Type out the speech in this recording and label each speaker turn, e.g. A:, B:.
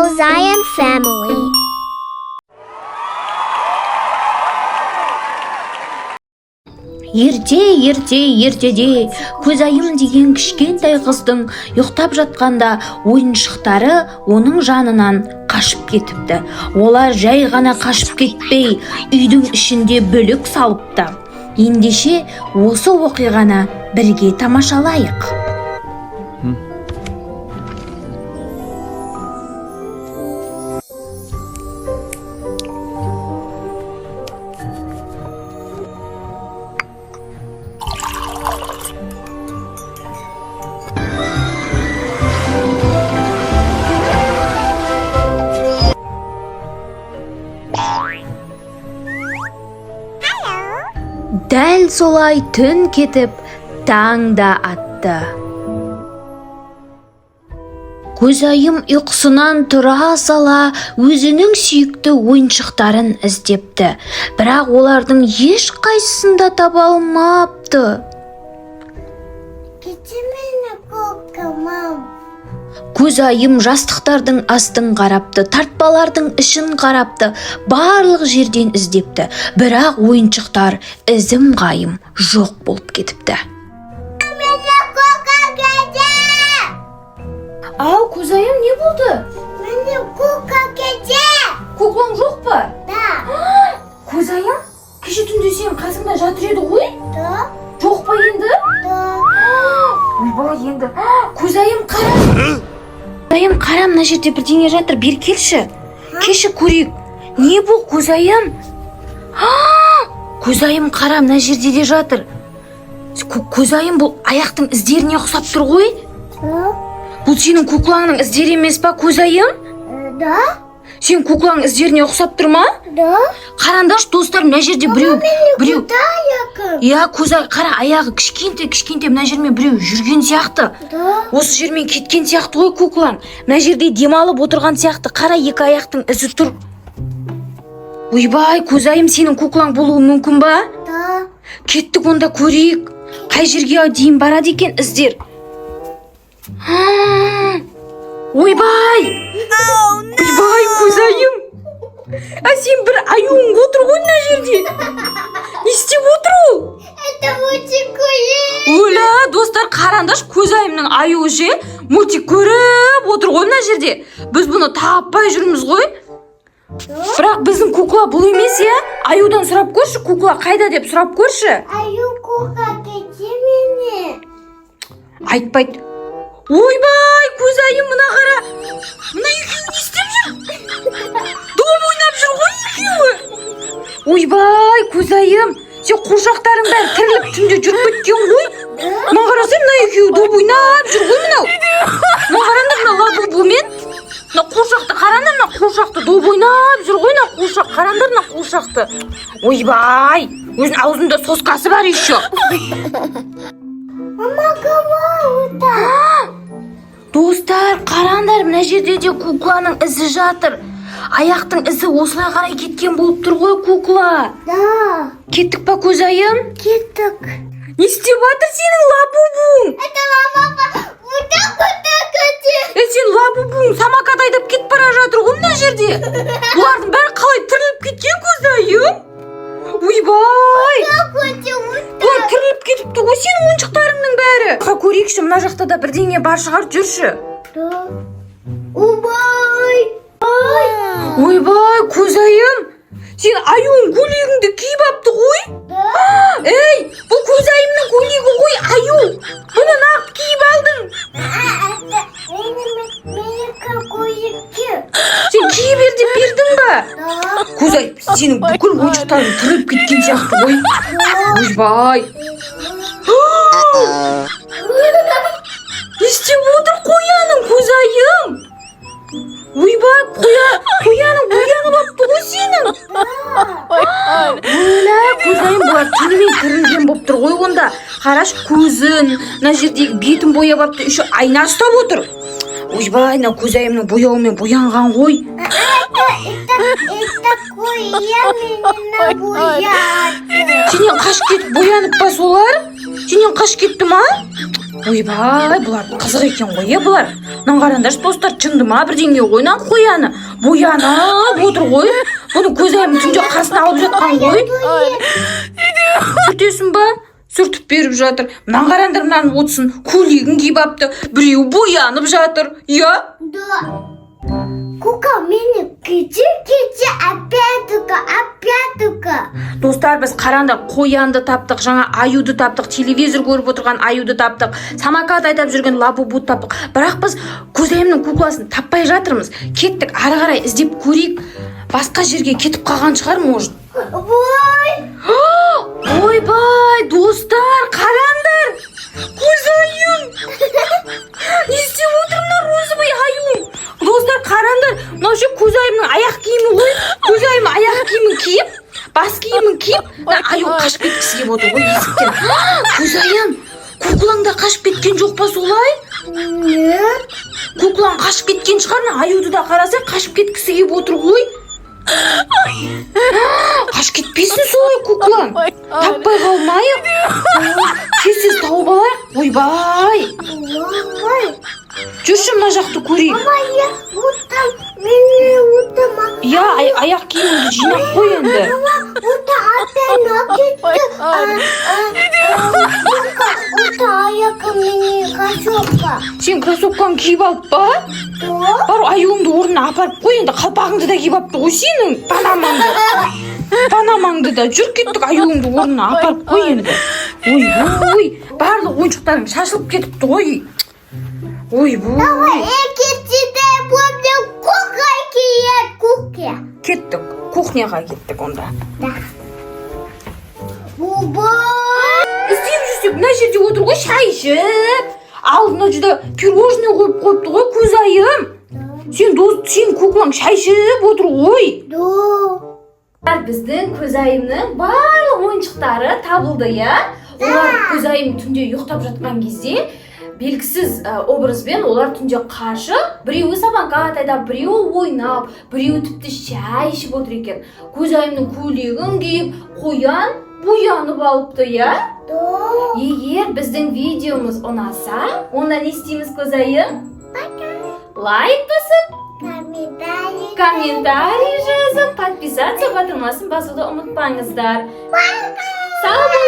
A: Kozion family.
B: Ерте, ерте, ертеде Көзайым деген кішкентай қыздың ұйықтап жатқанда ойыншықтары оның жанынан қашып кетіпті. Олар жай ғана қашып кетпей, үйдің ішінде бүлік салыпты. Ендеше, осы оқиғаны бірге тамашалайық. Дәл солай түн кетіп, таң да атты. Көзайым ұйқысынан тұра сала өзінің сүйікті ойыншықтарын іздепті, бірақ олардың ешқайсысын да таба алмапты.
A: Где меня кукла, мам?
B: Көзайым жастықтардың астын қарапты, тартпалардың ішін қарапты, барлық жерден іздепті, бірақ ойыншықтар ізім ғайым жоқ болып кетіпті.
A: Меня кукла где?
B: Ау, Көзайым, не болды?
A: Меня кукла где?
B: Куклаң жоқ па?
A: Да.
B: Көзайым, кеше түнде сенің қасыңда жатыр еді ғой.
A: Да.
B: Жоқ па енді?
A: Да.
B: Ойбай, енді, Көзайым, қара, Көзайым, қара, мына жерде бірдеңе жатыр, бері келші, келші, көрейік, не бұл? Көзайым, Көзайым, қара, мына жерде де жатыр. Көзайым, бұл аяқтың іздеріне ұқсап тұр ғой.
A: Да.
B: Бұл сенің куклаңның іздері емес па, Көзайым?
A: Да.
B: Сенің куклаң іздеріне ұқсап тұр ма?
A: Да.
B: Қараңдаршы, достар, мына жерде біреу
A: Куда я?
B: Иә, Көзай, қара, аяғы кішкентай кішкентай, мына жермен біреу жүрген сияқты.
A: Да.
B: Осы жермен кеткен сияқты ғой куклаң. Мына жерде демалып отырған сияқты, қара, екі аяқтың ізі тұр. Ойбай, Көзайым, сенің куклаң болуы мүмкін ба?
A: Да.
B: Кеттік онда, көрейік, қай жерге дейін барады екен іздер. Ойбай, ойбай, Көзайым, а сен бір аюың отыр ғой мына жерде, не істеп отыр ол?
A: Это мультик.
B: Өлә, достар, қараңдаршы, Көзайымның аюы ше, мультик көріп отыр ғой мына жерде. Біз бұны таппай жүрміз ғой, бірақ біздің кукла бұл емес, иә? Аюдан сұрап көрші, кукла қайда деп сұрап көрші.
A: Аю, кукла где меня?
B: Айтпайды. Ойбай, Көзайым, мына қара, мына екеуі не істеп жүр? Доп ойнап жүр ғой екеуі. Ойбай, Көзайым, сен қуыршақтарың бәрі тіріліп, түнде жүріп кеткен ғой. Мына қарасай, мына екеуі доп ойнап жүр ғой мынау. Мына қараңдар, мына лабубумен мына қуыршақты қараңдар, мына қуыршақты доп ойнап жүр ғой мына қуыршақ, қараңдар мына қуыршақты. Ойбай, өзінің аузында соскасы бар еще.
A: Мама, кого это?
B: Достар, қараңдар, мына жерде де кукланың ізі жатыр. Аяқтың ізі осылай қарай кеткен болып тұр ғой кукла.
A: Да.
B: Кеттік па, Көзайым?
A: Кеттік.
B: Не істеп жатыр сенің лабубуң?
A: Это мама, вот так вот так где?
B: Е, сен лабубуң самокат айдап кетіп бара жатыр ғой мына жерде. Бұлардың бәрі қалай тіріліп кеткен, Көзайым? Ойбай, бұлар тіріліп кетіпті ғой, сенің ойыншықтарыңның бәрі. Қа, көрейікші, мына жақта да бірдеңе бар шығар, жүрші.
A: Да. Ойбай.
B: Ойбай, Көзайым, сен аюың көйлегіңді киіп апты ғой.
A: Да.
B: Ей, бұл Көзайымның көйлегі ғой, аю. Бұны неғып киіп алдың?
A: Это менікі көйлекке.
B: Сен кие бер деп бердің ба?
A: Да.
B: Көзайым, сенің бүкіл ойыншықтарың тіріліп кеткен сияқты ғой. Ойбай, не істеп отыр қояның, Көзайым? Ойбай, қояның боянып алыпты ғой сенің. Өлә, Көзайым, бұлар түнімен тірілген болып тұр ғой онда. Қарашы, көзін, мына жердегі бетін бояп алыпты, еще айна ұстап отыр. Ойбай, мына Көзайымның бояуымен боянған ғой.
A: Это қоян меня боят.
B: Сенен қашып кетіп боянып па солар? Сенен қашып кетті ма? Ойбай, бұлар қызық екен ғой, иә, бұлар. Мынаны қараңдаршы, достар, жынды ма, бірдеңе ғой, мынаның қояны боянып отыр ғой. Бұны Көзайым түнде қасына алып жатқан ғой. Сүртесің ба? Сүртіп беріп жатыр. Мынаны қараңдар, мынаның отысын, көйлегін киіп алыпты. Біреуі боянып жатыр, иә.
A: Да. Кука мені кичи кичи опять только, опять только.
B: Достар, біз, қараңдар, қоянды таптық, жаңа аюды таптық, телевизор көріп отырған аюды таптық, самокат айдап жүрген лабубуды таптық, бірақ біз Көзайымның кукласын таппай жатырмыз. Кеттік, ары қарай іздеп көрейік. Басқа жерге кетіп қалған шығар, может.
A: Ой.
B: Ойбай, достар, қараңдар, Көзайым не істеп отыр, мына розовый аю? Достар, қараңдар, мынау ше, Көзайымның аяқ киімі ғой. Көзайым аяқ киімін киіп, бас киімін киіп, мына аю қашып кеткісі келіп отыр ғой есіктен. Көзайым, куклаң да қашып кеткен жоқ па солай?
A: Нет.
B: Куклаң қашып кеткен шығар. Мына аюды да қарасай, қашып кеткісі келіп отыр ғой. Қашып кетпесін солай куклаң, таппай қалмайық. Тез тез тауып алайық. Ойбай.
A: Ой.
B: Жүрші, мына жақты көрейік.
A: Мама, я вот там, меня вот там.
B: Иә, аяқ киіміңді жинап қой енді.
A: Мама, вот опять накидки. Вот аяқ мені кроссовка.
B: Сен кроссовкаңды киіп алып па?
A: Да.
B: Бар, аюыңды орнына апарып қой енді. Қалпағыңды да киіп алыпты ғой сенің, панамаңды, панамаңды да. Жүр, кеттік, аюыңды орнына апарып қой енді. Ойбой, барлық ойыншықтарың шашылып кетіпті ғой, ойбой.
A: Екіншіде помню, кукла киет, кукла.
B: Кеттік, кухняға кеттік онда.
A: Да. Ойбай.
B: Іздеп жүрсек, мына жерде отыр ғой шай ішіп. Алдына жүдә пирожный қойып қойыпты ғой. Көзайым, сен дос, сен куклаң шай ішіп отыр ғой.
A: Да.
C: Біздің Көзайымның барлық ойыншықтары табылды, иә. Олар Көзайым түнде ұйықтап жатқан кезде белгісіз образбен олар түнде қашып, біреуі самокат айдап, біреуі ойнап, біреуі тіпті шай ішіп отыр екен. Көзайымның көйлегін киіп, қоян боянып алыпты, иә.
A: Да.
C: Егер біздің видеомыз ұнаса, онда не істейміз, Көзайым? Лайк басып,
A: Комментарий.
C: комментарий жазып, подписаться батырмасын басуды ұмытпаңыздар. Сау.